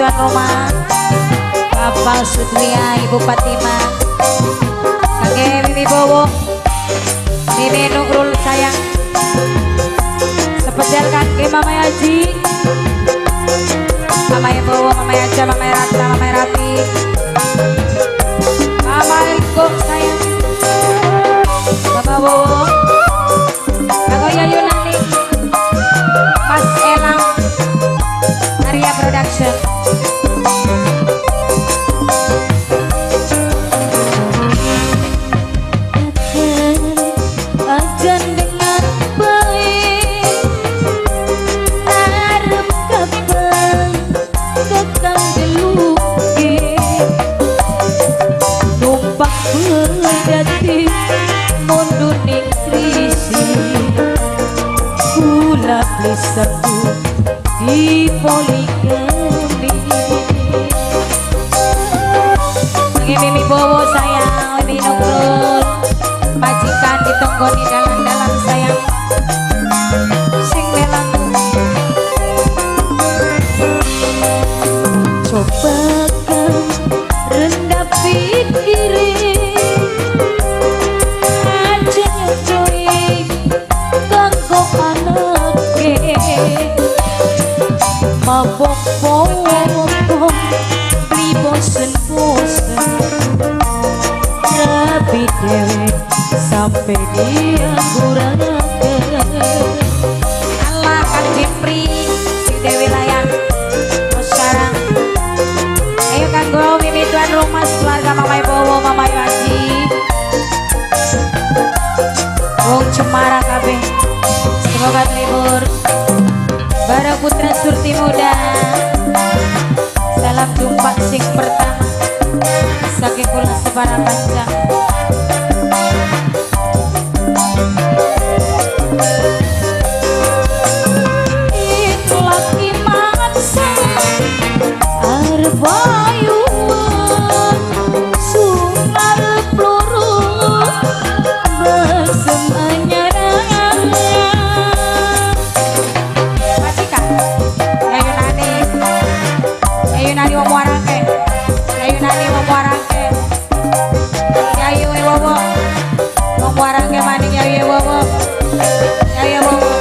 tuan rumah Bapak Sutria, Ibu Fatima, kangge Mimi Bowo, Mimi Nurul sayang. Spesial kangge Mama Haji, Mama Bowo, Mama Aja, Mama Rata, Mama Rapi, Mama Elko sayang, Bapak Bowo, Kanggo Yayu Nani, Mas Elang, Arya Production. Ajan dengan baik arep kapan kakang deluki numpak pedati mundur ning krisi kula plesaku di poligami. Kangge Mimi Bowo sayang, Mimi Nurul, majikan ditonggoni dalan-dalan sayang, sing melang. Coba kang rendah pikire aja nyocoki kanggo anake mabok popo beli bosen-bosen rapi dhewe sampai dia kurang. Allah Kang Jipri si Dewi Layan sekarang. Ayo kanggo Mimi tuan rumah keluarga Mama Bowo, Mama Haji, wong Cemara kabeh, semoga terhibur. Bareng Putra Surti Muda, salam jumpa sing pertama saking kula separa panjang. Itu laki maksa arep ayuan sunarep loro besem anyaran. Majikan Yayu Nani, Yayu Nani wong Warangke, Yayu Nani wong Warangke, Yayu Wowo wong Warangke maning Yayu Wowo, Yayu Wowo.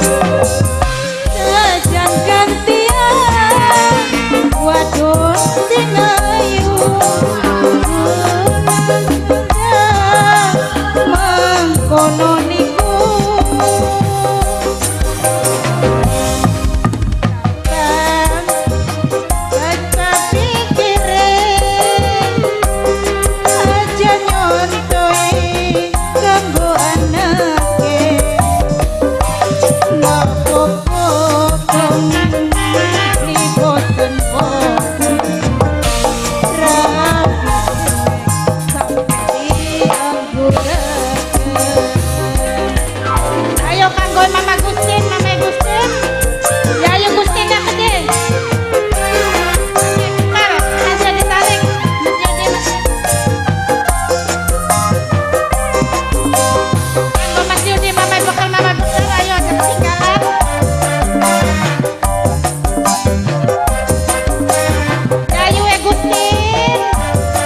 Sejan gantian wadon sing ayu mengkono niku kan baca pikire aja nyontoi kanggo anake mabok-bokong beli bosen-bosen rapi sampai diangguraken. Ayo kanggo Mama Gustin, Mama Gustin. Ya ayo Gustin ya gede. Bentar, aja ditarik. Mas Yudi, Mas Yudi. Kanggo Mas Yudi, Mama Bekal, Mama Bekal, ayo aja ketinggalan. Ya ayo Gustin.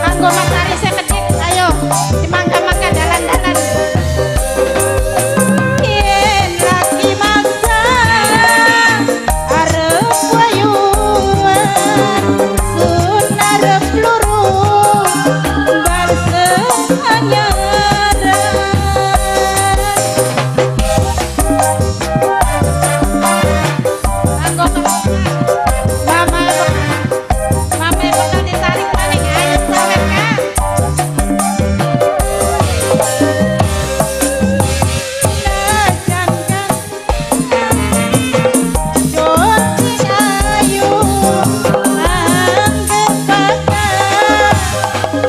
Kanggo Mas Aris sekedik, ayo dimangga-mangga dalan-dalan. Yen laki maksa arep wayuan sun arep luru bar seanyaran. Kanggo Mama Mama bakal ditarik maning, ayo sawet Kang. Najan kang dot sing ayu anggep bakal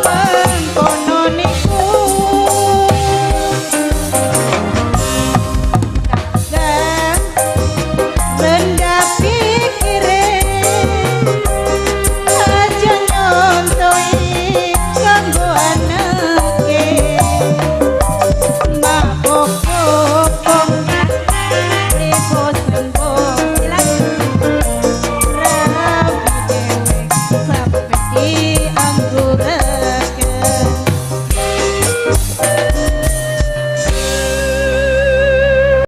mengkono niku dan rendah pikire aja nyontoi kanggo anake mabok-bokong beli bosen-bosen.